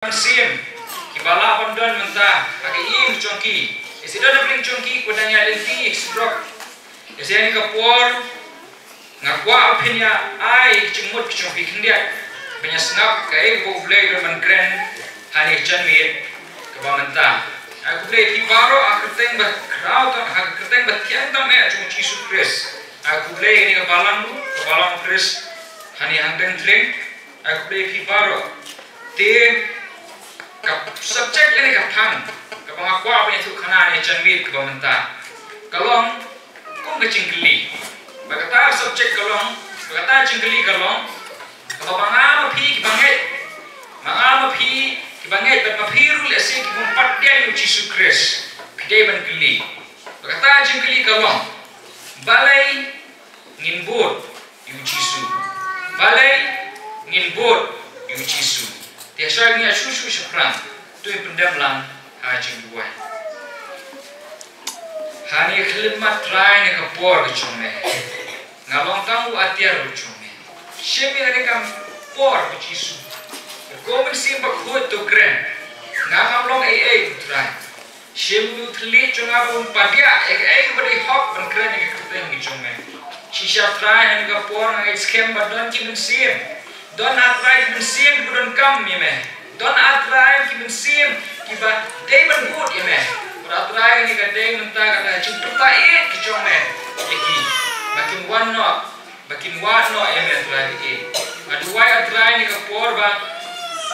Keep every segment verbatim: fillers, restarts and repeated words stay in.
mynsiem kiba lah ban don mynta ha ka ïing jong ki. Lehse don ha pdeng jong ki kiba dang ïaid lynti ïa ki surok. Lehse ha kane ka por nga kwah ba phin ïa ai ki jingmut ki jong phi khyndiat ban ïa sngap kaei kaba U Blei u don ban kren ha kane ka janmiet kaba mynta. Ai U Blei ïa phi baroh ha ka kyrteng ba khraw tam, ha ka kyrteng ba thiang tam eh jong U Jisu Khrist. Ai U Blei ïa kane ka balang, ka balang Khrist ha kane hangdeng thleng. Ai U Blei ïa phi baroh. Te ka subject lane ka phang kaba nga kwah ban ïathuh khana ha kane ka janmiet kaba mynta ka long kum ka jingkylli. Ba kata ka subject ka long, ba kata ka jingkylli ka long, kaba ma nga ma phi kiba ngeit, ma nga ma phi kiba ngeit bad ma phi ruh lehse ki bym pat ïeit ïa U Jisu Khrist, phi dei ban kylli. Ba kata ka jingkylli ka long, balei ngin bud ïa U Jisu? Balei ngin bud ïa U Jisu? Te shwa ngin ïa shu shu shaphrang, to ngin pyndem lang ha jingduwai. Ha kane ka khyllipmat Trai, ha kane ka por ka jong me, nga long tang u atiar ka jong me. Shim ïa kane ka por, ko Jisu. Ko Mynsiem Bakhuid to kren. Nga ngam long ei ei, ko Trai. Shim ïa u thylliej jong nga ba un padiah ïa kaei kaba dei hok ban kren ha ka kyrteng ka jong me. Shisha Trai, ha kane ka por nga ngeit skhem ba don ki mynsiem, don, A Trai, ki mynsiem kiba donkam ïa me. Don, A Trai, ki mynsiem kiba dei ban bud ïa me. Bad A Trai, kane ka dei mynta kata ka jingpyrta ïeit ka jong me ïa ki, ba kin wan noh, ba kin wad noh ïa me, A Trai, ïa. Nga duwai, A Trai, ha kane ka por ba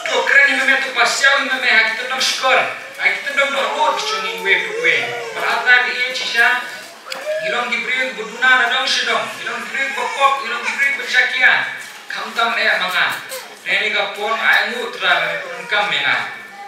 to kren ïa me, to pasiaw ïa me ha ki tyndong shkor, ha ki tyndong dohnud ki jong ngi uwei pa uwei. Bad A Trai, ïa, shisha ngi long ki briew kiba duna na dong sha dong, ngi long ki briew kiba pop, ngi long ki briew kiba jakhlia. Khamtam eh ma nga. Te ha kane ka por nga ainguh, Trai, ba me pyndonkam ïa nga.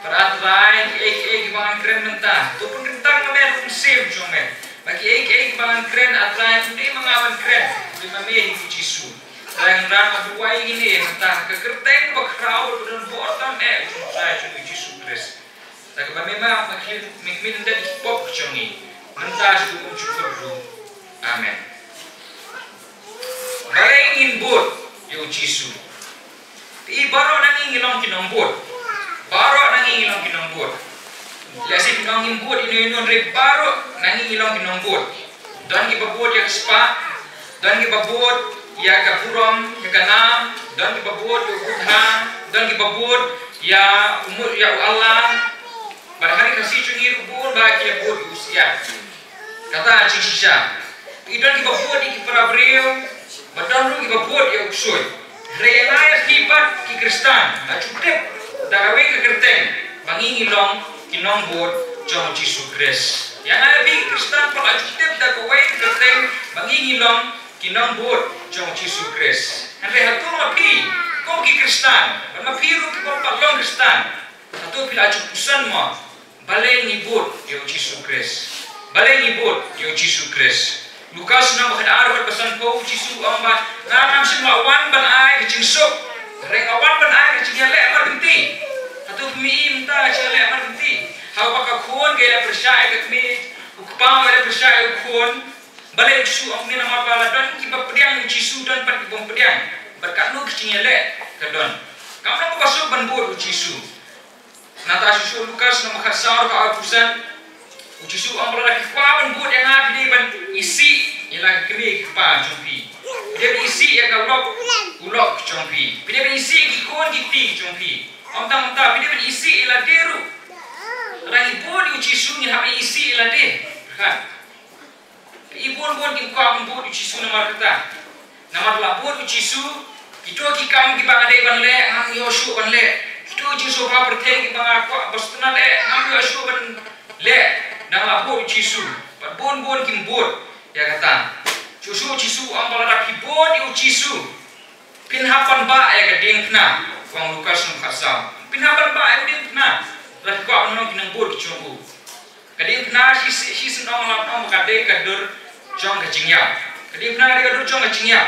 Bad A Trai, kiei kiei kiba ngan kren mynta, to pynkyntang ma me da u Mynsiem jong me. Ba kiei kiei kiba ngan kren, A Trai, ym dei ma nga ban kren, hynrei ma me hi, ko Jisu. Trai Kynrad, nga duwai ïa kine mynta ha ka kyrteng ba khraw bad ba don bor tam eh, ko Trai jong ngi, U Jisu Khrist. Da kaba me map, me khmih, me khmih lyndet ïa ki pop ki jong ngi. Mynta, sha u Umjuh Kyrduh. Amen. Balei ngin bud ïa U Jisu? Phi i, baroh na ngi ngi long ki nongbud. Baroh na ngi ngi long ki nongbud. Lehse phin ong ngim bud ïano ïano, hynrei baroh na ngi ngi long ki nongbud. Don kiba bud ïa ka spah, don kiba bud ïa ka burom, ïa ka nam, don kiba bud ïa u bud ha, don kiba bud ïa u mut, ïa u Allah. Bad ha ri Khasi jong ngi ruh bun ba ki bud ïa u siat. Kata jingshisha. Ki don kiba bud ïa ki para briew, bad don ruh kiba bud ïa u ksuid. Hynrei ïa nga ïa phi pat ki Khristan, nga ju tip da kawei ka kyrteng ba ngi ngi long ki nongbud jong u Jisu Khrist. Ïa nga ïa phi ki Khristan pat, nga ju tip da kawei ka kyrteng ba ngi ngi long ki nongbud jong u Jisu Khrist. Hynrei hato ma phi kum ki Khristan, bad ma phi ruh ki bym pat long Khristan, hato phi la ju pyrshang mo? Balei ngi bud ïa u Jisu Khrist? Balei ngi bud ïa u Jisu Khrist? Lukas lynnong ba khatar, dkhot ba sanphew, u Jisu u ong ba, nga ngam shym la wan ban ai ka jingsuk, hynrei nga wan ban ai ka jingïaleh markynti. Hato phi i mynta ka jingïaleh markynti? Haba ka khun ka ïaleh pyrshah ïa ka kmie, u kpa u ïaleh pyrshah ïa u khun. Balei u Jisu u ong kumne? Namar ba la don kiba pdiang ïa u Jisu, don pat ki bym pdiang. Bad katno ka jingïaleh ka don. Kam long kaba suk ban bud u Jisu. Nangta shuh shuh Lukas lynnong ba khatsaw, dkhot arphew san, u Jisu u ong ba lada phi kwah ban bud ïa nga, phi dei ban isih ïa la ki kmie ki kpa jong phi. Phi dei ban isih ïa ka lok u lok jong phi. Phi dei ban isih ïa ki khun ki kti jong phi. Ym tang mynta, phi dei ban isih ïa lade ruh. Lada ngi bud ïa u Jisu, ngin hap ban isih ïa lade. Phi i, bun bun kim kwah ban bud ïa u Jisu namar kata. Namar la bud ïa u Jisu, kito ki kam kiba nga dei ban leh, ngam ïoh shuh ban leh. Kito ki jingsngewbha pyrthei kiba nga kwah ba sngewtynnat eh, ngam ïoh shuh ban leh, dang la bud ïa u Jisu. Bad bun bun kim bud ïa kata. Shuh shuh u Jisu u ong ba lada phi bud ïa u Jisu, phin hap ban bah ïa ka diengphna. Ka ong Lukas lynnong ba khatsaw, phin hap ban bah ïa ka diengphna lada phi kwah ban long ki nongbud ki jong u. Ka diengphna, shi, shi, shisien ong la ong ba ka dei ka dur jong ka jingïap. Ka diengphna ka dei ka dur jong ka jingïap.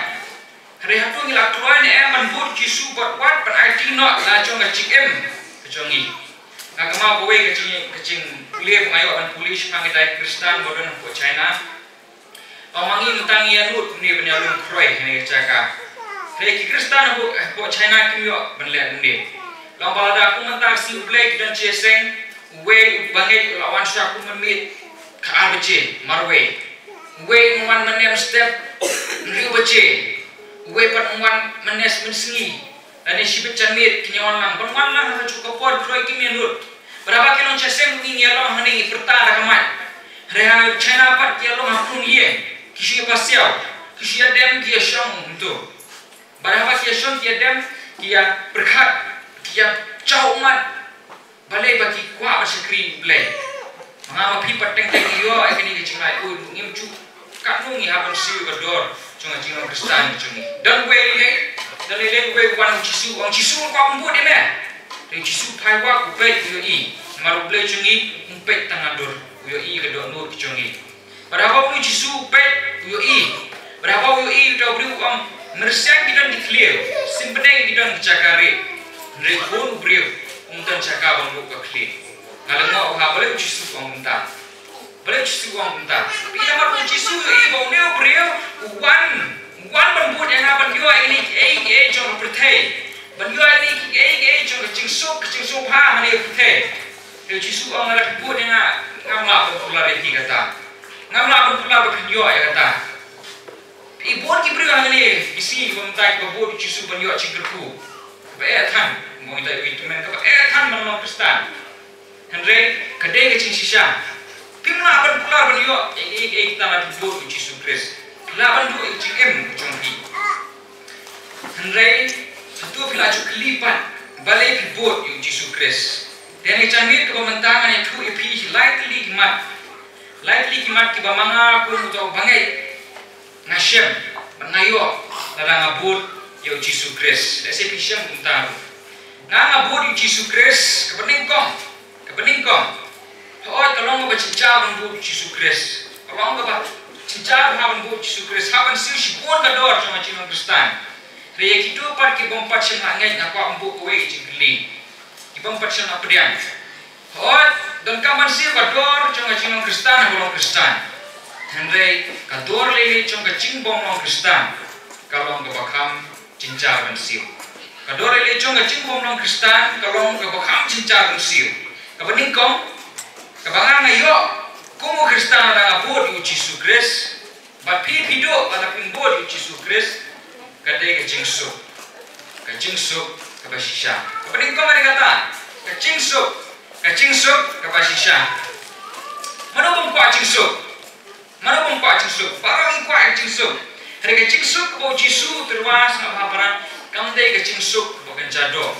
Hynrei hato ngi la kloi ne em ban bud ïa u Jisu bad wat ban aiti noh la jong ka jingim ka jong ngi? Nga kynmaw kawei ka jing, ka jingpule ba nga ïoh ban pule shaphang kita ki Khristan ba don hapoh China. Ong ma ngi mynta ngi ïa nud kumne ban ïalum khroi ha kane ka jaka. Hynrei ki Khristan hapoh, hapoh China kim ïoh ban leh kumne. Long ba lada kum mynta ka sngi U Blei ki don shi seng, uwei u bangeit u la wan sha kum mynmiet ka ar baje marwei. Uwei u wan mynne mynstep hynriew baje. Uwei pat u wan mynne mynsngi. Lane shibit janmiet kin ïa wan lang. Ban wan lang ha kajuh ka por khroi ki minot. Bad haba ki long shi seng ngi ïa long hangne ngi pyrta da ka mic. Hynrei ha China pat ki ïa long ha khun ïing. Ki shu ïa pasiaw. Ki shu ïa dem ki ïa shong kumto. Bad haba ki ïa shong ki ïa dem ki ïa pyrkhat ki ïa jaw ummat. Balei ba ki kwah ban shakri U Blei. Ma nga ma phi pat teng teng ngi ïoh ïa kane ka jinglait, u ngim ju katno ngi hap ban siew ïa ka dor jong ka jinglong Khristan jong ngi. Don uwei lei, don lei lei uwei u wan u Jisu, u ong Jisu, nga kwah ban bud ïa me. Te u Jisu phai wah u peit u ïohi. Namar U Blei jong ngi um peit tang nadur, u ïohi ïa ka dohnud ka jong ngi. Bad haba u Jisu u peit u ïohi. Bad haba u ïohi uta u briew u ong, mynsiem ki don ki thliew, sien bneng ki don ki jaka rieh. Hynrei bun u briew um don jaka ban buh ka khlieh. Nga lyngngoh ba balei u Jisu u ong kumta. Balei u Jisu u ong kumta. Phi, namar u Jisu u ïohi ba une u briew u wan, u wan ban bud ïa nga ban ïoh ïa kine kiei kiei jong ka pyrthei. Ban ïoh ïa kine kiei kiei jong ka jingsuk, ka jingsuk ha kane ka pyrthei. Te u Jisu u ong lada phi bud ïa nga, ngam lah ban kular ïa phi kata. Ngam lah ban kular ba phin ïoh ïa kata. Phi, bun ki briew hangne, ki sngi kiba mynta kiba bud u Jisu ban ïoh jingkyrkhu. Ba eh than, mo ita ui tymmen kaba eh than ban long Khristan. Hynrei ka dei ka jingshisha. Phim lah ban kular ban ïoh ïa, ïa, ïa kita lada phi bud u Jisu Khrist. Phi lah ban duh ïa ka jingim ka jong phi. Hynrei hato phi la ju kylli pat balei phi bud ïa u Jisu Khrist? Te ha kane ka janmiet kaba mynta ngan ïathuh ïa phi lai tylli ki mat. Lai tylli ki mat kiba ma nga kum uta u bangeit nga shem bad nga ïoh lada nga bud ïa u Jisu Khrist. Lehse phi shem kumta ruh. Nga, nga bud ïa u Jisu Khrist kaba nyngkong. Kaba nyngkong, hooid ka long kaba jynjar ban bud u Jisu Khrist. Ka long kaba jynjar ban bud u Jisu Khrist. Hap ban siew shibun ka dor jong ka jinglong Khristan. Hynrei ïa kito pat ki bym pat shym la ngeit, nga kwah ban buh kawei ka jingkylli. Ki bym pat shym la pdiang. Hooid, donkam ban siew ka dor jong ka jinglong Khristan haba long Khristan. Hynrei ka dor lei lei jong ka jingbym long Khristan ka long kaba kham jynjar ban siew. Ka dor lei lei jong ka jingbym long Khristan ka long kaba kham jynjar ban siew. Kaba nyngkong, kaba nga nga ïoh kum u Khristan lada nga bud ïa u Jisu Khrist. Bad phi phi duh lada phim bud ïa u Jisu Khrist. Ka dei ka jingsuk. Ka jingsuk kaba shisha. Kaba nyngkong ka dei kata. Ka jingsuk. Ka jingsuk kaba shisha. Mano bym kwah jingsuk? Mano bym kwah jingsuk? Baroh ngi kwah jingsuk. Hynrei ka jingsuk kaba u Jisu u tyrwa sngap ha para kam dei ka jingsuk kaba kynja doh.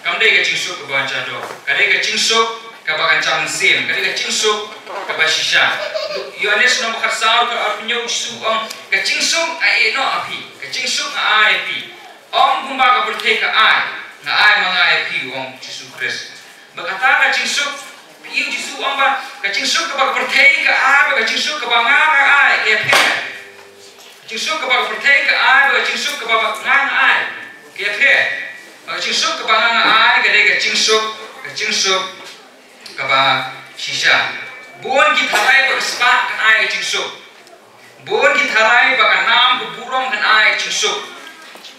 Kam dei ka jingsuk kaba kynja doh. Ka dei ka jingsuk kaba kynja mynsiem. Ka dei ka jingsuk kaba shisha. Ïoannis lynnong ba khatsaw dkhot arphew hynñiew, u Jisu u ong, ka jingsuk nga ai noh ha phi. Ka jingsuk nga ai ha phi. Ym kumba ka pyrthei ka ai, nga ai ma nga ïa phi, u ong u Jisu Khrist. Bad kata ka jingsuk, phi, u Jisu u ong ba ka jingsuk kaba ka pyrthei ka ai bad ka jingsuk kaba nga nga ai ka ïapher. Ka jingsuk kaba ka pyrthei ka ai bad ka jingsuk kaba nga nga ai ka ïapher. Bad ka jingsuk kaba nga nga ai ka dei ka jingsuk, ka jingsuk kaba shisha. Bun ki tharai bad ka spah kan ai ka jingsuk. Bun ki tharai ba ka nam ka burom kan ai ka jingsuk.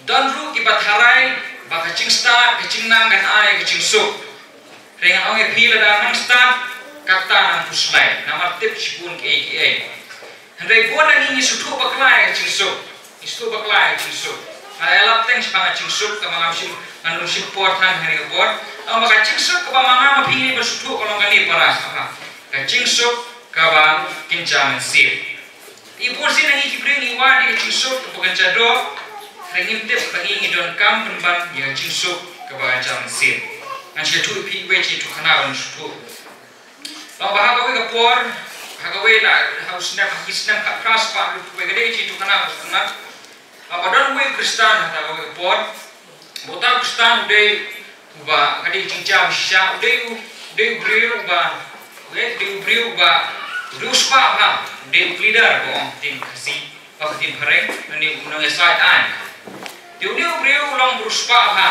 Don ruh kiba tharai ba ka jingstad ka jingnang kan ai ka jingsuk. Hynrei ngan ong ïa phi, lada nang stad, kata nang pyrshah namar tip shibun kiei kiei. Hynrei bun na ngi ngi sngewthuh bakla ïa ka jingsuk. Ngi sngewthuh bakla ïa ka jingsuk. Nga la ïalap teng shaphang ka jingsuk kaba ngam shym, ngan ym shim por than ha kane ka por. Ong ba ka jingsuk kaba ma nga ma phi ngi ban sngewthuh ka long kane para, shaphang ka jingsuk kaba kynja mynsiem. Ngi bun sien na ngi ki briew ngi wad ïa ka jingsuk kaba kynja doh, hynrei ngim tip ba ngi ngi donkam pynban ïa ka jingsuk kaba kynja mynsiem. Ngan sa ïathuh ïa phi iwei i jingïathuhkhana ban sngewthuh. Long ba ha kawei ka por, ha kawei la, ha u snem, ha ki snem khatphra spah hynriew, kawei ka dei ka jingïathuhkhana kaba sngewtynnat. Long ba don uwei u Khristan ha kawei ka por. Ba uta u Khristan u dei uba, ka dei ka jingjia ba shisha, u dei u, u dei u briew uba, u dei u briew uba, u dei u spah bha, u dei u leader ba ong ktien Khasi, ba ktien phareng, une u nongïasaid aiñ. Te une u briew u long ba u spah bha.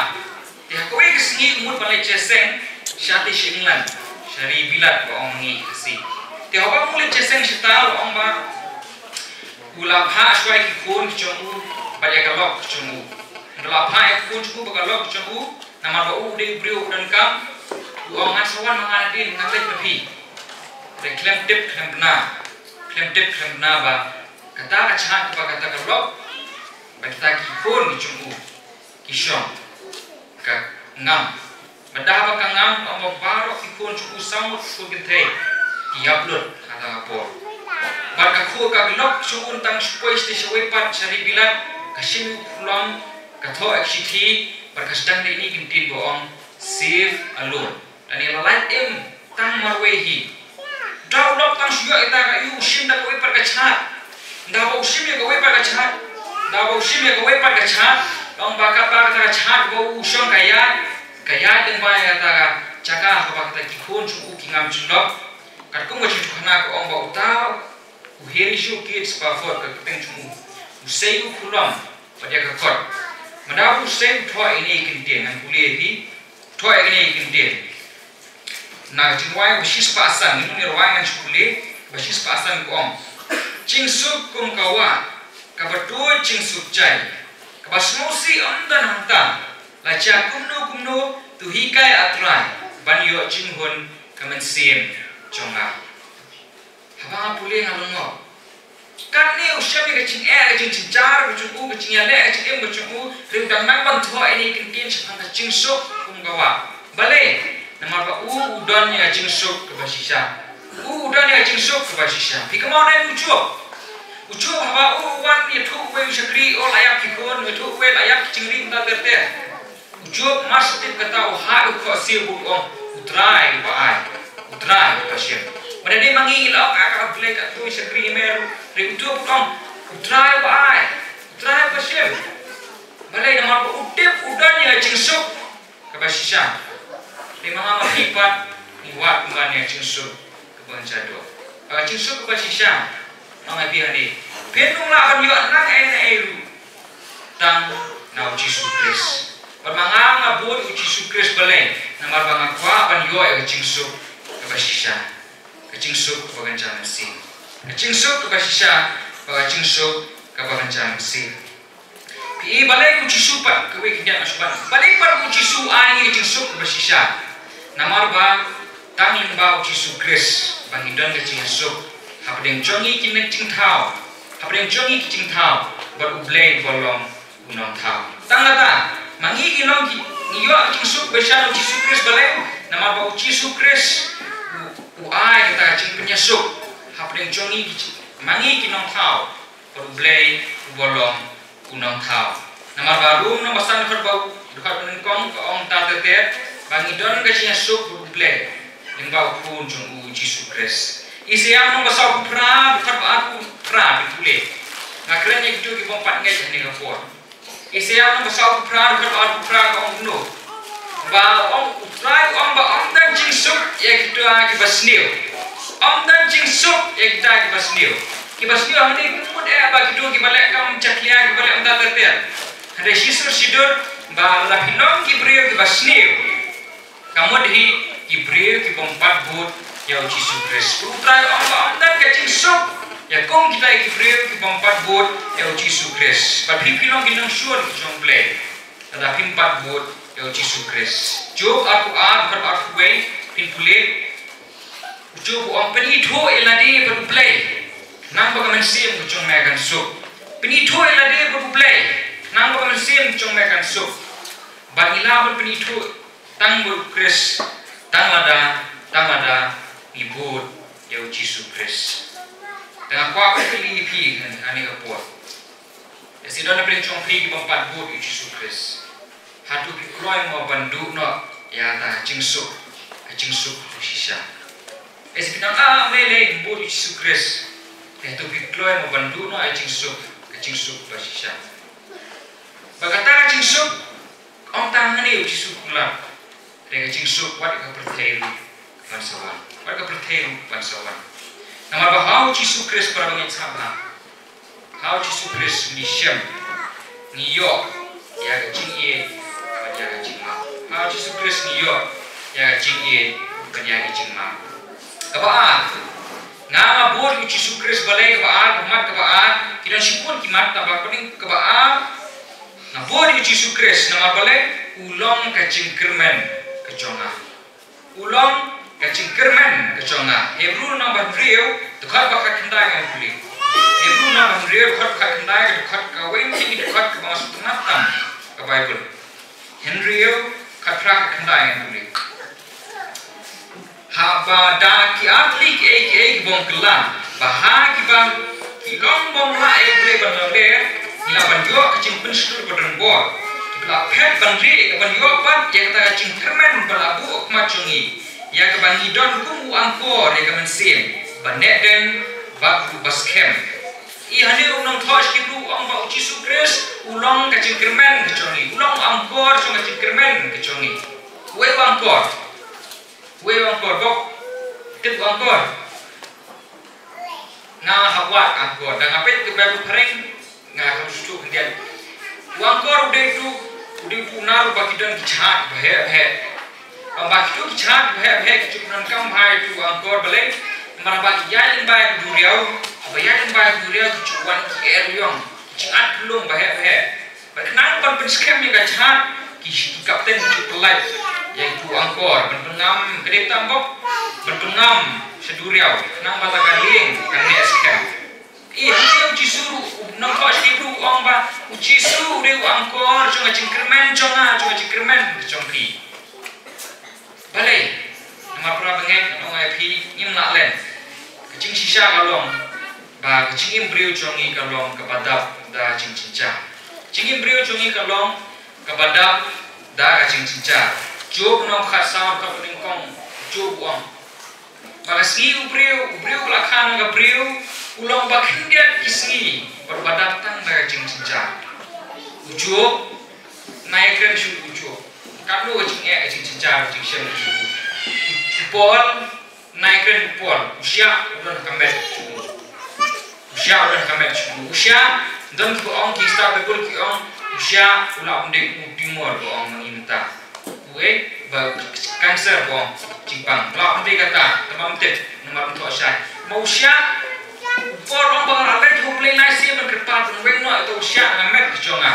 Te ha kawei ka sngi u mut ban leit jingïaseng shatei sha England, sha ri Bilat ba ong ngi Khasi. Te haba u mut leit jingïaseng shata u ong ba u la phah shuwa ïa ki khun ki jong u bad ïa ka lok ki jong u. Haba u la phah ïa ki khun jong u bad ka lok ki jong u, Namar ba u dei u briew u donkam, u ong, ngan sa wan ma nga nadien, ngan leit ma phi. Te khlem tip khlem bna, khlem tip khlem bna ba kata ka jhat ba kata ka lok, ba kita ki khun ki jong u ki shong ka ngam. Bad haba ka ngam, ong ba baroh ki khun jong u saw ngut ki khun kynthei ki ïap lut ha kata ka por. Bad ka khun ka lok jong u tang shu poi sha shawei pat sha ri bilat, ka shim u khulom, ka thoh ïa ka shithi, bad ka sdang da ine i kyntien ba ong, "Save alone." Lane, la lait im tang marwei hi. Da u lok tang shu ïoh ïa kata ka ïoh u shim da kawei pat ka jhat. Da ba u shim ïa kawei pat ka jhat. Da ba u shim ïa kawei pat ka jhat. Long ba kata ka jhat ba u shong ka ïaid, ka ïaid lyngba ïa kata ka jaka kaba kata ki khun jong u ki ngam jyllop. Katkum ka jingthok khana ka ong ba uta u Harry Shokit Spafford, ka kyrteng jong u, u sei u khulom bad ïa ka kot. Mada u sei u thoh ine i kyntien, ngan pule ïa phi. Thoh ine i kyntien. Na ka jingrwai ba shispah san, ngi ngi rwai ngan shu pule, ba shispah san ka ong, "Jingsuk kum ka wah kaba tuid jingsuk jai, kaba sngewsih ym don hangta, la jia kumno kumno, to hikai, A Trai, ban ïoh jinghun ka mynsiem jong nga." Haba nga pule nga lyngngoh. Katne u shem ïa ka jingeh, ka jingjynjar ka jong u, ka jingïaleh ka jingim ka jong u, hynrei u dang nang ban thoh ine i kyntien shaphang ka jingsuk kum ka wah. Balei? Namar ba u u don ïa ka jingsuk kaba shisha. U u don ïa ka jingsuk kaba shisha. Phi kynmaw ne u Job? U Job haba u u wan ïathuh uwei u shakri, u la ïap ki khun, ïathuh uwei la ïap ki jingri mynta ter ter. U Job mar shu tip kata u hap u khohsiew bad u ong, "U Trai uba ai, U Trai uba shem." Mada dei ma ngi la ong, "Ah, ka Blei ka tu shakri me ruh." Hynrei u Job u ong, "U Trai uba ai, U Trai uba shem." Balei? Namar ba u tip u don ïa ka jingsuk kaba shisha. Hynrei ma nga ma phi pat ngi wad kumba ïa ka jingsuk kaba ngi sha doh. Ka jingsuk kaba shisha. Nang ai biang ni. Phin ym lah ban ïoh nang ei na ei ruh tang na u Jisu Khrist. Bad ma nga nga bud u Jisu Khrist balei? Namar ba nga kwah ban ïoh ïa ka jingsuk kaba shisha. Ka jingsuk kaba kynja mynsiem. Ka jingsuk kaba shisha, bad ka jingsuk kaba kynja mynsiem. Phi i balei u Jisu pat, kawei ka dei ka shuwa. Balei pat u Jisu u ai ngi ka jingsuk kaba shisha? Namar ba tang lyngba u Jisu Khrist ba ngi don ka jingsuk. Hapdeng jong ngi ki jingthaw. Hapdeng jong ngi ki jingthaw. Bad u Blei uba long u nongthaw. Tang kata, ma ngi ki long ki, ngi ïoh ka jingsuk ba shisha na u Jisu Khrist balei? Namar ba u Jisu Khrist u, u ai kata ka jingpynïasuk. Hapdeng jong ngi ki jing, ma ngi ki nongthaw. Bad u Blei uba long u nongthaw. Namar ba Rom lynnong ba san dkhot ba, dkhot ba nyngkong ka ong kumta ter ter, ba ngi don ka jingïasuk bad u Blei lyngba u Khun jong u Jisu Khrist. Isaïah lynnong ba sawphew phra, dkhot ba arphew phra, phi pule. Nga kren ïa kito kibym pat ngeit ha kane ka por. Isaïah lynnong ba sawphew phra, dkhot ba arphew phra ka ong kumno. Ba ong, U Trai u ong ba ym don jingsuk ïa kita kiba sniew. Ym don jingsuk ïa kita kiba sniew. Kiba sniew hangne kim mut eh ba kito kiba leh kam jakhlia, kiba leh kumta ter ter. Hynrei shisur shidur ba lada phi long ki briew kiba sniew, ka mut hi ki briew kibym pat bud ïa u Jisu Khrist. U Trai u ong ba ym don ka jingsuk ïa kum kita ki briew kibym pat bud ïa u Jisu Khrist. Bad phi, phi long ki nongshun jong u Blei lada phim pat bud ïa u Jisu Khrist. Job arphew ar, dkhot arphew wei, phin pule. U Job u ong, pynithuh ïa lade bad U Blei, nang ba ka mynsiem ka jong me kan suk. Pynithuh ïa lade bad U Blei, nang ba ka mynsiem ka jong me kan suk. Bad ngi lah ban pynithuh tang bad U Khrist, tang lada, tang lada ngi bud ïa u Jisu Khrist. Te nga kwah ban kylli ïa phi ha kane ka por. Lehse don na pdeng jong phi kibym pat bud ïa u Jisu Khrist. Hato phi kloi mo ban duh noh ïa kata ka jingsuk, ka jingsuk kaba shisha? Lehse phi nang, ah, me lei, nga bud ïa u Jisu Khrist. Te hato phi kloi mo ban duh noh ïa ka jingsuk, ka jingsuk kaba shisha? Ba kata ka jingsuk, ym tang hangne u Jisu u kular. Hynrei ka jingsuk wat ka pyrthei ruh kan sa wan. Wat ka pyrthei ruh kan sa wan. Namar ba ha u Jisu Khrist, para bangeit sngap bha. Ha u Jisu Khrist ngi shem, ngi ïoh ïa ka jingïeit bad ïa ka jingmap. Ha u Jisu Khrist ngi ïoh ïa ka jingïeit bad ïa ka jingmap. Kaba ar, nga, nga bud ïa u Jisu Khrist balei? Kaba ar, ka mat kaba ar, ki don shibun ki mat, tangba kaba ar, nga bud ïa u Jisu Khrist namar balei? U long ka jingkyrmen ka jong nga. U long ka jingkyrmen ka jong nga. Hebru lynnong ba hynriew, dkhot ba khatkhyndai ngan pule. Hebru lynnong ba hynriew, dkhot ba khatkhyndai, ka dkhot kawei na ki dkhot kaba nga sngewtynnat tam ka Baibl. Hynriew, khatphra, khatkhyndai ngan pule. Haba da ki ar tylli kiei kiei ki bym kylla, ba ha kiba ki long bym lah ïa U Blei ban ïoh leh, ngi lah ban ïoh ka jingpynshlur ba don bor. Kiba la phet ban rieh, ban ïoh pat ïa kata ka jingkyrmen ba la buh ha khmat jong ngi, ïa kaba ngi don kum u angkor ïa ka mynsiem ba neh dien bad ruh ba skhem. I hangne u nongthoh Shakespeare u ong ba U Jisu Khrist u long ka jingkyrmen ka jong ngi, u long u angkor jong ka jingkyrmen ka jong ngi. Uei u angkor? Uei u angkor, bok? Tip u angkor? Nga hap wad angkor. Da nga peit ka Baibl phareng, nga kam shu khyndiat. U angkor u dei utu, u dei utu u nar uba ki don ki jhat ba heh ba heh. Ba ki don ki jhat ba heh ba heh ki ju pyndonkam bha ïa utu u angkor, balei? Namar haba ki ïaid lyngba ka duriaw, haba ïaid lyngba ka duriaw ki ju wan ki er ïong, ki jngat pynlong ba heh ba heh. Bad khnang ban pynskhem ïa ka jhat, ki, ki kapten ki ju pyllait ïa utu u angkor ban pynngam, ka dei tam, bok, ban pynngam sha duriaw, khnang ba la ka lieng kan neh skhem. I hangne U Jisu ruh, u nongthoh Shakespeare ruh u ong ba U Jisu u dei u angkor jong ka jingkyrmen jong nga, jong ka jingkyrmen jong phi. Balei? Namar para bangeit, ngan ong ïa phi, ngim lah len. Ka jingshisha ka long ba ka jingim briew jong ngi ka long kaba dap da ka jingjynjar. Jingim briew jong ngi ka long kaba dap da ka jingjynjar. Job lynnong khatsaw, dkhot ba nyngkong, Job u ong ba ka sngi u briew, u briew ba la kha na ka briew, u long ba khyndiat ki sngi bad ba dap tang da ka jingjynjar. U Job, nai kren shuh u Job. Katno ka jingeh, ka jingjynjar, ka jingshem ka jong u. U Paul, nai kren u Paul, u Siah u don ha ka met jong u. U Siah u don ha ka met jong u. U Siah, don kiba ong, ki stad Baibl ki ong, u Siah u lah ban dei u tumor ba ong ma ngi mynta. Uei, ba cancer ba ong, jingpang. Lah ban dei kata, te ym tip, namar ym thoh shai. Ma u Siah, u Paul u ong ba nga la leit ha U Blei lai sien ban kyrpad ban weng noh ïa uta u Siah na ka met ka jong nga.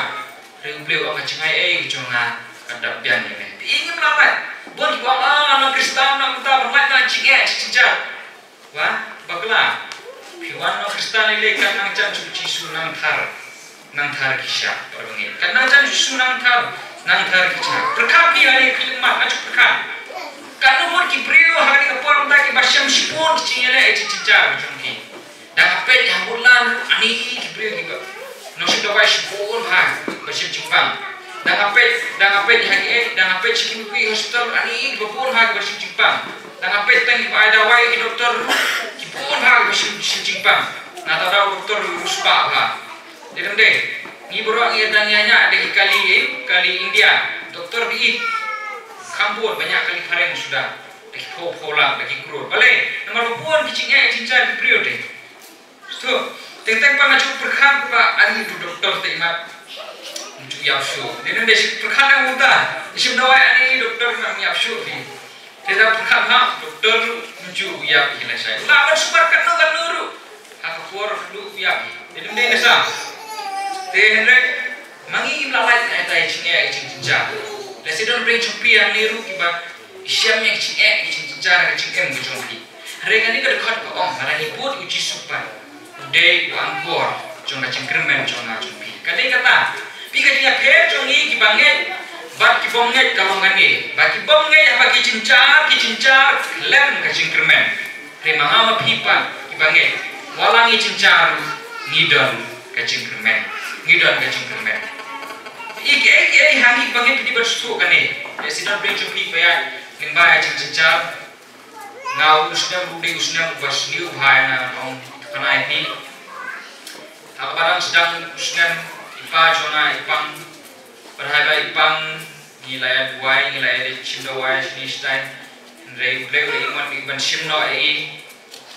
Hynrei U Blei u ong ka jingaiei ka jong nga ka dap biang ïa me. Phi i, ngim lah lait. Bun kiba ong, ah, nong Khristan nang mynta ban lait na jingeh jingjynjar. Wah, bakla. Phi wan nong Khristan lei lei, kat nang jan shuh u Jisu nang thar, nang thar ki shah, para bangeit. Kat nang jan shuh u Jisu nang thar, nang thar ki shah. Pyrkhat phi ha ri, phi leh mat, nang shu pyrkhat. Katno mut ki briew ha kane ka por mynta kiba shem shibun ki jingïaleh jingjynjar ka jong ki. Da nga peit ha Woodland ruh, ani ki briew kiba nongshim dawai shibun bha ba shim jingpang. Da nga peit, da nga peit ha kiei, da nga peit sha ki Midway Hospital, ani kiba bun bha kiba shim jingpang. Da nga peit tang kiba ai dawai, ki doktor ruh, ki bun bha kiba shim, shim jingpang. Nangta da u doktor ruh u spah bha. Dei tang dei, ngi baroh ngi dang ïa ñiah da ki kali, eh, kali India. Doktor ba ïeit kham bun, ba ñiah kali phareng suda. Da ki phew phew lak, da ki klur. Balei? Namar ba bun ki jingeh jingjynjar ki briew te. To, teng teng pat nga ju pyrkhat ba ani tu doktor te imat. Ym ju ïap shuh. Dei namar dei shu pyrkhat nang uta. Shim dawai ani doktor, ngam ïap shuh phi. Te da pyrkhat ha doktor, ym ju ïap hi lashai. Lah ban sumar katno katno ruh. Ha ka por ruh ïap hi. Dei namar dei nasa. Te hynrei ma ngi ngim lah lait na ita i jingeh i jingjynjar. Lehse don briew jong phi hangne ruh kiba i shem ïa i jingeh i jingjynjar ha ka jingim ka jong phi. Hynrei kane ka dkhot ka ong, lada ngi bud ïa u Jisu pat, u dei u angkor jong ka jingkyrmen jong nga jong phi. Ka dei kata, phi, ka jingïapher jong ngi kiba ngeit bad ki bym ngeit ka long kane, ba ki bym ngeit haba ki jynjar, ki jynjar khlem ka jingkyrmen. Hynrei ma nga ma phi pat kiba ngeit, wat la ngi jynjar ruh, ngi don ka jingkyrmen. Ngi don ka jingkyrmen. Phi, kiei kiei ha ngi kiba ngeit phi dei ban sngewthuh kane. Lehse don briew jong phi ba ïaid lyngba ïa ka jingjynjar. Nga u snem ruh u dei u snem uba sniew bha ïa nga, nga ong khana ïa phi. Ha kaba dang sdang u snem, i pa jong nga i pang. Bad haba i pang, ngi la ïa duwai, ngi la ïa shim dawai shane shatai. Hynrei U Blei u la ïoh ban, ban shim noh ïa i.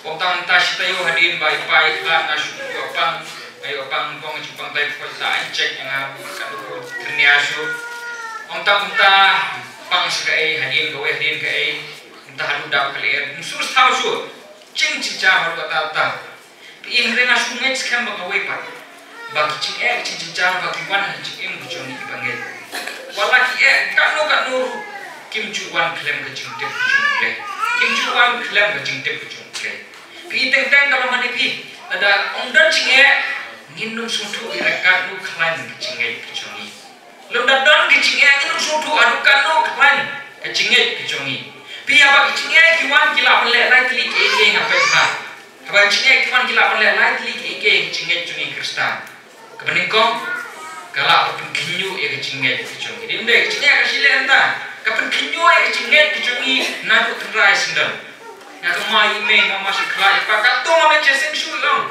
Ym tang mynta, shi taïew hadien ba i pa i khlad, nga shu ïoh pang, nga ïoh pang, pang jingpang typhoid, la ai check ïa nga, ka dei u thyrnia shuh. Ym tang mynta, pang shi kaei hadien kawei hadien kaei. Mynta haduh dap ka lyer, ym shu thaw shuh. Jingjynjar haduh katta katta. Phi, hynrei nga shu ngeit skhem ba kawei pat, ba ki jingeh ki jingjynjar ba ki wan ha ka jingim ka jong ngi kiba ngeit. Wat la ki eh katno katno ruh, kim ju wan khlem ka jingtip ka jong U Blei. Kim ju wan khlem ka jingtip ka jong U Blei. Phi teng teng ka long hangne phi. Lada ym don jingeh, ngin ym sngewthuh ïa katno khlaiñ ka jingngeit ka jong ngi. Lada don ka jingeh, ngin ym sngewthuh haduh katno khlaiñ ka jingngeit ka jong ngi. Phi, haba ka jingeh ki wan ki lah ban leh lai tylli kiei kiei, nga peit bha. Haba ka jingeh ki wan ki lah ban leh lai tylli kiei kiei ha ka jingngeit jong ngi Khristan. Kaba nyngkong, ka lah ban pynkhynñiuh ïa ka jingngeit ka jong ngi. Dei, ka jingeh ka shu leh hangta, ka pynkhynñiuh ïa ka jingngeit ka jong ngi naduh tynrai syndon. Nga kynmaw ïa i mei, nga mut shu khlad ïa i pa, katno ngam leh jingïaseng shuh ong.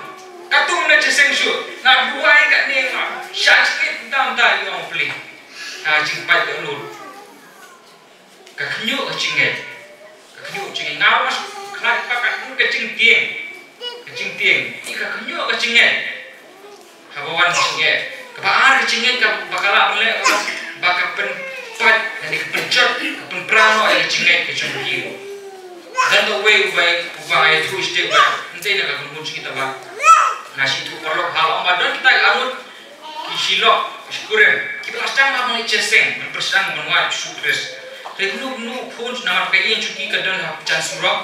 Katno ngam leh jingïaseng shuh. Nga duwai katne, nga shah jingit mynta mynta ïa u pli. Ka jingpait ka lut. Ka khynñiuh ka jingngeit. Ka khynñiuh ka jingngeit. Nga ruh nga shu khlad ïa i pa, katno ka jingtieng. Ka jingtieng. Ïa ka khynñiuh ka jingngeit. Haba wan ka jingeh. Kaba ar ka jingngeit kaba ka lah ban leh, ba ka pynpait, lane ka pynjot, ka pynpra noh ïa ka jingngeit ka jong ki. Don uwei uba, uba ïathuh shisha ba, ym dei na ka kynhun jong ngi tang ba, na shi tu paralok, ha long ba don kita ki arngut, ki shilok, ki shikurim, kiba la sdang ban leit jingïaseng, ban pyrshang ban wad Jisu Khrist. Te kumno kumno u khun, namar ka ïing jong ki ka don ha jan surok,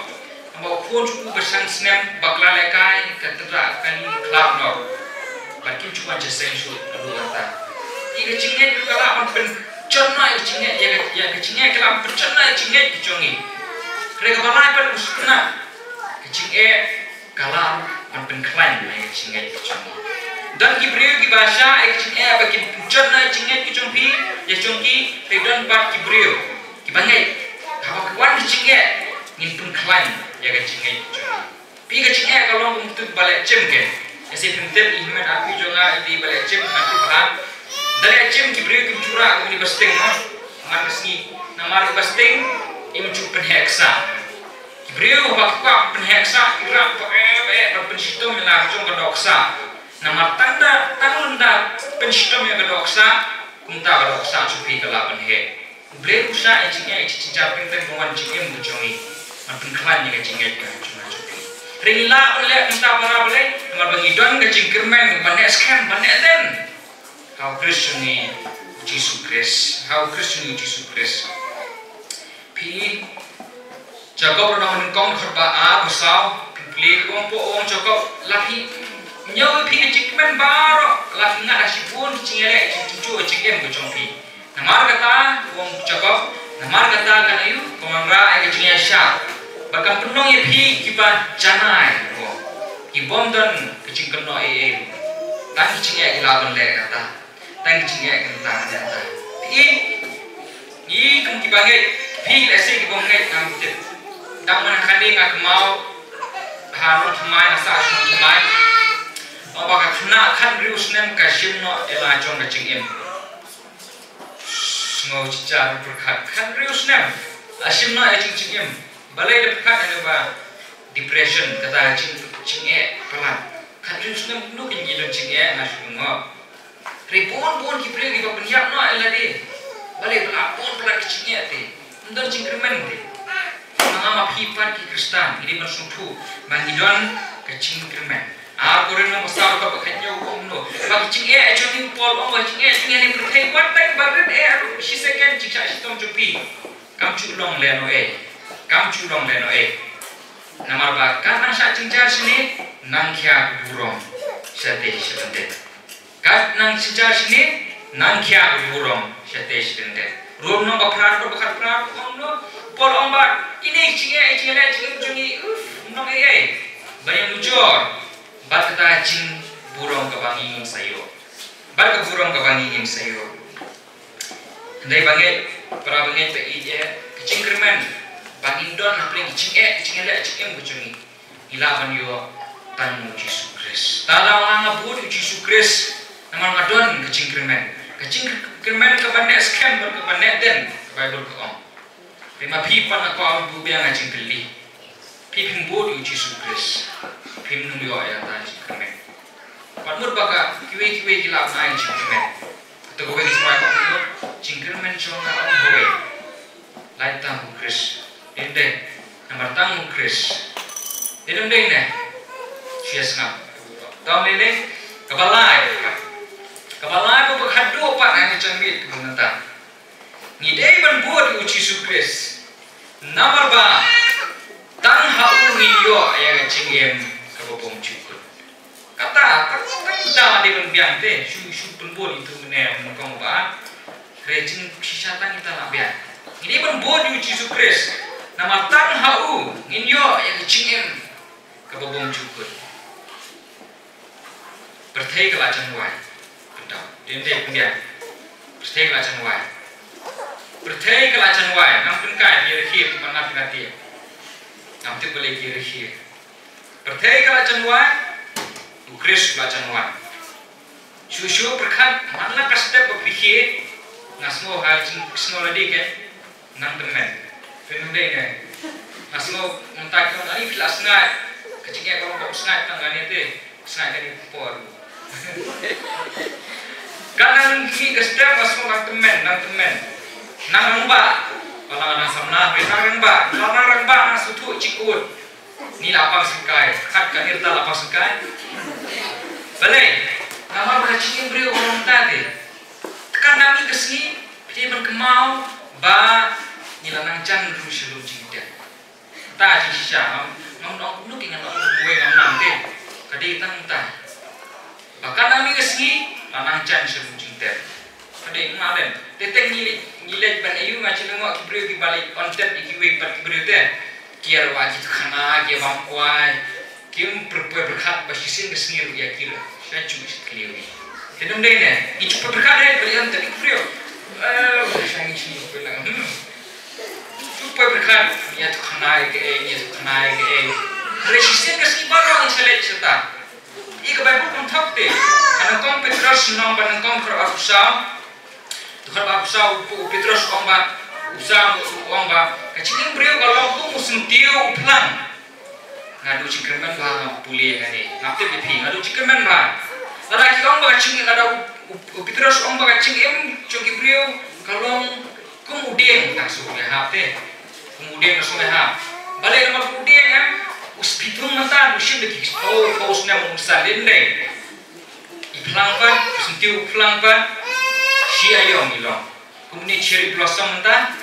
Haba u khun jong u ba san snem, bakla lehkai, ka tynrah kali khlad noh. Bad kim ju wan jingïaseng shuh haduh kata. Ïa ka jingngeit ruh ka lah ban pynjot noh ïa ka jingngeit, ïa ka, ïa ka jingngeit ka lah ban pynjot noh ïa ka jingngeit ka jong ngi. Hynrei kaba lai pat u sngewtynnat. Ka jingeh ka lah ban pynkhlaiñ ïa ka jingngeit ka jong ngi. Don ki briew kiba shah ïa ka jingeh ba kin pynjot noh ïa ka jingngeit ka jong phi, ïa ka jong ki, hynrei don pat ki briew kiba ngeit, haba ka wan ka jingeh, ngin pynkhlaiñ ïa ka jingngeit jong ngi. Phi, ka jingeh ka long kum u tip ba leh jim kein. Ïa, sa phim tip, i hynmen i phi jong nga i dei ba leh jim, nga tip bha. Da leh jim ki briew kim ju rah kum i ba sting, mo. Namar ka sngi, namar i ba sting im ju pynheh ksah. Ki briew haba ki kwah pynheh ksah, ki rah ba eh ba eh ba pynshitom ïa la ka jong ka dohksah. Namar tang da, tang da pynshitom ïa ka dohksah, kumta ka dohksah jong phi ka lah ban heh. U Blei u shah ïa ka jingeh, ïa ka jingjynjar teng teng ban wan jingim ka jong ngi. Ban pynkhlaiñ ïa ka jingeh ka jong ngi. Hynrei ngi lah ban leh kumta, para Blei, namar ba ngi don ka jingkyrmen ban neh skhem, ban neh den ha u Khrist jong ngi, u Jisu Khrist. Ha u Khrist jong ngi, u Jisu Khrist. Phi, Jakob lynnong ba nyngkong, dkhot ba ar, ba saw, phi pule, u ong, u ong Jakob, la phi ñiew ïa phi ka jingkmen baroh, la phi ngat ha shibun ka jingïaleh, ka jingtynjuh ka jingim ka jong phi. Namar kata, u ong Jakob, namar kata kan aïu, kan wanrah ïa ka jingïaishah. Bad kan pynlong ïa phi kiba janai, u ong. Ki bym don ka jingkynnoh ei ei. Tang ki jingeh ki lah ban leh kata. Tang ki jingeh ki tang kata. Phi, ngi kum kiba ngeit, phi lehse ki bym ngeit ngam tip. Tang man kane nga kynmaw ha nongthymmai, nga sah sha nongthymmai. Ong ba ka khynnah khathynriew snem ka shim noh ïa la jong ka jingim. Sngewsih, pyrkhat, khathynriew snem la shim noh ïa jong jingim. Balei da pyrkhat ïa kaba depression, kata jing, jingeh palat. Khathynriew snem kumno kin ïa don jingeh, nga shu ong. Hynrei bun bun ki briew kiba pynïap noh ïa lade. Balei, ba la bun palat ki jingeh te. Ym don jingkyrmen te. Nga ma phi pat ki Khristan, ngi dei ban sngewthuh ba ngi don ka jingkyrmen. Ar Korinth lynnong ba saw, dkhot ba khathynñiew u ong kumno. Ba ka jingeh jong ngi, u Paul u ong ba ka jingeh jong ngi ha kane ka pyrthei wat tang ba rit eh haduh shi second jingshah shitom jong phi, kam ju long lehnohei. Kam ju long lehnohei. Namar ba kat nang shah jynjar shane, nang khia ka burom shatei shalyndet. Kat nang jynjar shane, nang khia ka burom shatei shalyndet. Rom lynnong ba phra, dkhot ba khatphra, ong kumno, Paul ong ba kine ki jingeh, jingeh, jingeh jong ngi, uff, ym long ei ei ban ïanujor bad kata ka jingburom kaba ngi ngim sa ïoh. Bad ka burom kaba ngi ngim sa ïoh. Hynrei bangeit, para bangeit, ba ïeit eh, ka jingkyrmen ba ngin don hapdeng ki jingeh, jingeh leh jingim ka jong ngi, ngi lah ban ïoh tang ma u Jisu Khrist. Lada nga, nga bud ïa u Jisu Khrist, namar nga don ka jingkyrmen. Ka jingkyrmen kaba neh skhem bad kaba neh den, ka Baibl ka ong. Te ma phi pat nga kwah ban buh biang ka jingkylli. Phi phim bud ïa u Jisu Khrist, phim nang ïoh ïa kata ka jingkyrmen. Pat mut ba ka kiwei kiwei ki lah ban ai jingkyrmen. Kato kawei ka jingkyrmen, jingkyrmen jong nga ong kawei. Lait tang u Khrist. Dei, dei. Namar tang u Khrist. Dei, dei, dei ne. Shu ïa sngap. Tang dei, dei. Kaba lai. Kaba lai ba ka haduh pat ha ka jingmut kaba mynta. Ngi dei ban bud ïa u Jisu Khrist. Namar ba tang ha u ngin ïoh ïa ka jingim kaba bymjukut. Kata, tang, tang kita dei ban biang te, shu, shu pynbud ïa u mynne, nyngkong ba. Hynrei jingshisha tang kita lah biang. Ngi dei ban bud ïa u Jisu Khrist. Namar tang ha u ngin ïoh ïa ka jingim kaba bymjukut. Pyrthei ka la jan wai. Pyndonkam. Dei, dei, pynbiang. Pyrthei ka la jan wai. Pyrthei ka la jan wai. Ngam pynkai ïa ki rkhie, pynban na pynkai. Ngam tip balei ki rkhie. Pyrthei ka la jan wai. U Khrist u la jan wai. Shuh shuh pyrkhat, man la ka step ba phi khie. Nga sngew ha jing, sngew lade ke. Nang tymmen. Phin ym dei ne. Nga sngew mynta ki ong ani phi la sngaid. Ka jingeh ba ong ba sngaid tang kane te. Sngaid kane por. Ka nang mih ka step nga sngew nang tymmen, nang tymmen. Nang rangbah. Ba la nang samla, nang rangbah. Ba nang rangbah nang sngewthuh jingkut. Ni la pang sngewkai, khat ka nirta la pang sngewkai. Balei, namar ba ka jingim briew ka long ta te. Te kan dang mih ka sngi, phi dei ban kynmaw ba ngi la nang jan ruh sha lum jingtep. Ta jingshisha, ngam, ngam ong kumno ki ngan ong kumwei ngam nang te. Ka dei tang ta. Ba kan dang mih ka sngi, la nang jan sha lum jingtep. Ka dei ma lem. Te teng ngi leit, ngi leit ban aïu nga shu lyngngoh ki briew kiba leit on tep ïa kiwei pat ki briew te. Ki ïa rwai ki tu khana, ki ïa bam kwai. Kim pyrpoi pyrkhat ba shisien ka sngi ruh ïa ki ruh. Sha ju sha tliu. Te num dei ne, ngi shu pyrkhat re, ba leit on tep ïa ki briew. Eh, sha ngi shu pyrkhat. Hmm. Shu pyrkhat, ngi ïa tu khana ïa kaei, ngi ïa tu khana ïa kaei. Hynrei shisien ka sngi baroh ngi sa leit shata. Ïa ka Baibl kam thok te. Ha nyngkong Petros lynnong ba nyngkong dkhot arphew saw. Dkhot arphew saw, u, u Petros u ong ba, u Saw u ong ba, ka jingim briew ka long kum u syntiew u phlang. Nga duh jingkyrmen bha nga pule hangne. Ngam tip ïa phi, nga duh jingkyrmen bha. Lada ki ong ba ka jingim, lada u, u, u Petros u ong ba ka jingim jong ki briew ka long kum u dieng, tang shu ïahap te. Kum u dieng, tang shu ïahap. Balei namar kum u dieng, em? U sngewthuh mynta, u shim da ki phew, phew snem, um sa lin dei. I phlang pat, u syntiew u phlang pat, shi aïom i long. Kumne cherry blossom mynta,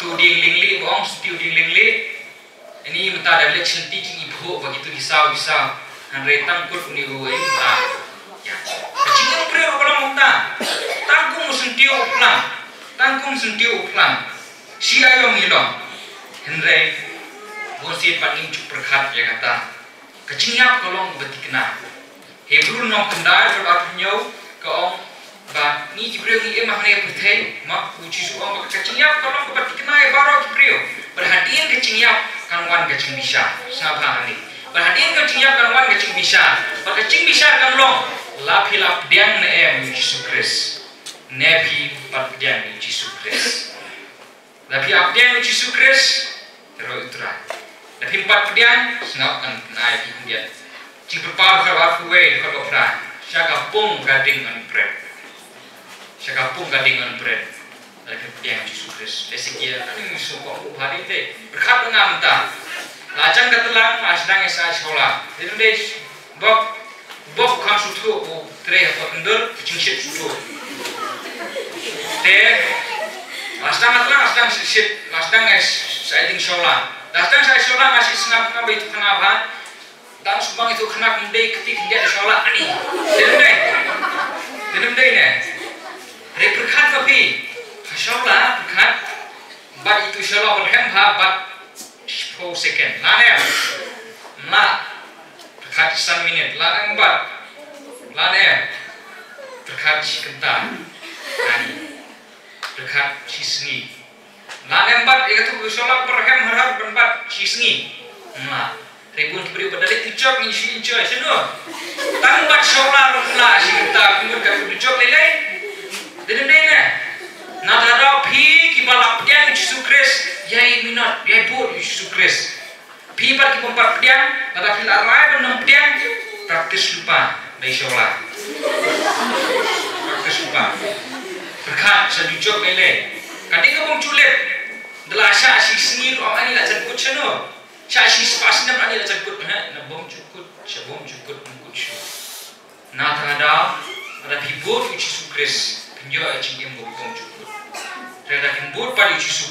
tu dieng lieng lieh ba ong, syntiew dieng lieng lieh. Ini mynta da leit shanti jingibhuh ba kito ki saw ki saw. Hynrei tang kut une u em ta. Ïa. Ka jingim briew ruh ka long kumta. Tang kum u syntiew u phlang. Tang kum u syntiew u phlang. Shi aïom ngi long. Hynrei bun sien pat ngim ju pyrkhat ïa kata. Ka jingïap ka long ba thikna. Hebru lynnong khyndai dkhot arphew hynñiew ka ong ba ngi ki briew ngi im hangne ha pyrthei, ma u Jisu u ong ba ka jingïap ka long kaba thikna ïa baroh ki briew. Bad hadien ka jingïap kan wan ka jingbishar. Sngap bha hangne. Bad hadien ka jingïap kan wan ka jingbishar. Bad ka jingbishar kan long la phi la pdiang ne em ïa u Jisu Khrist. Ne phi pat pdiang ïa u Jisu Khrist. Lada phi ap pdiang ïa u Jisu Khrist, te roi u Trai. Lada phim pat pdiang, sngap ngan ai phi khyndiat. Jingpynpaw dkhot arphew wei, dkhot arphew phra. Sha ka pung ka ding ngan pret. Sha ka pung ka ding ngan pret. Lada phim pdiang ïa u Jisu Khrist. Lehse ki ïa, ani ngi sngewbha u bha dei te. Pyrkhat nga mynta. La jan ka tlang, la sdang ïa sa shawla. Dei dei. Bok, bok kham sngewthuh u trei ha ka kyndur, ka jingshit sngewthuh. Te, la sdang la tlang, la sdang shit, la sdang ai sa ding shawla. La sdang sa shawla nga shu sngap nga ba ïathuh khana bha. Dang shu bang ïathuh khana kum dei kti khyndiat shawla ani. Dei ym dei? Dei ym dei ne? Re pyrkhat ma phi. Ha shawla pyrkhat. Bad ïathuh shawla bad hem bha bad shiphew second. La ne em? La. Pyrkhat san minit. La ne em bad? La ne em? Pyrkhat shi kynta. Ani. Pyrkhat shi sngi. La ne em bad ïa katu ka shawla pyrhem har har ban bad shi sngi. La. Hynrei bun ki briew ba da leit tu jok ngi shu enjoy shano. Tang bad shawla ruh la shi kynta kumut ka tu jok lei lei. Dei dei ne. Nangta da phi kiba la pdiang Jisu Khrist, ïai minot, ïai bud Jisu Khrist. Phi pat ki bym pat pdiang, lada phi la rai ban nym pdiang, practice lypa, dei shawla. Practice lypa. Pyrkhat, sha dujok lei lei. Ka dei ka bym ju lip. Da la shah shi sngi ruh ong ani la jan kut shano. Shah shi spah snem ani la jan kut, ha, na bym ju kut, sha bym ju kut, bym kut shuh. Nangta da, lada phi bud u Jisu Khrist, phin ïoh ïa ka jingim ba bym ju kut. lada kin bud pat ïa u Jisu.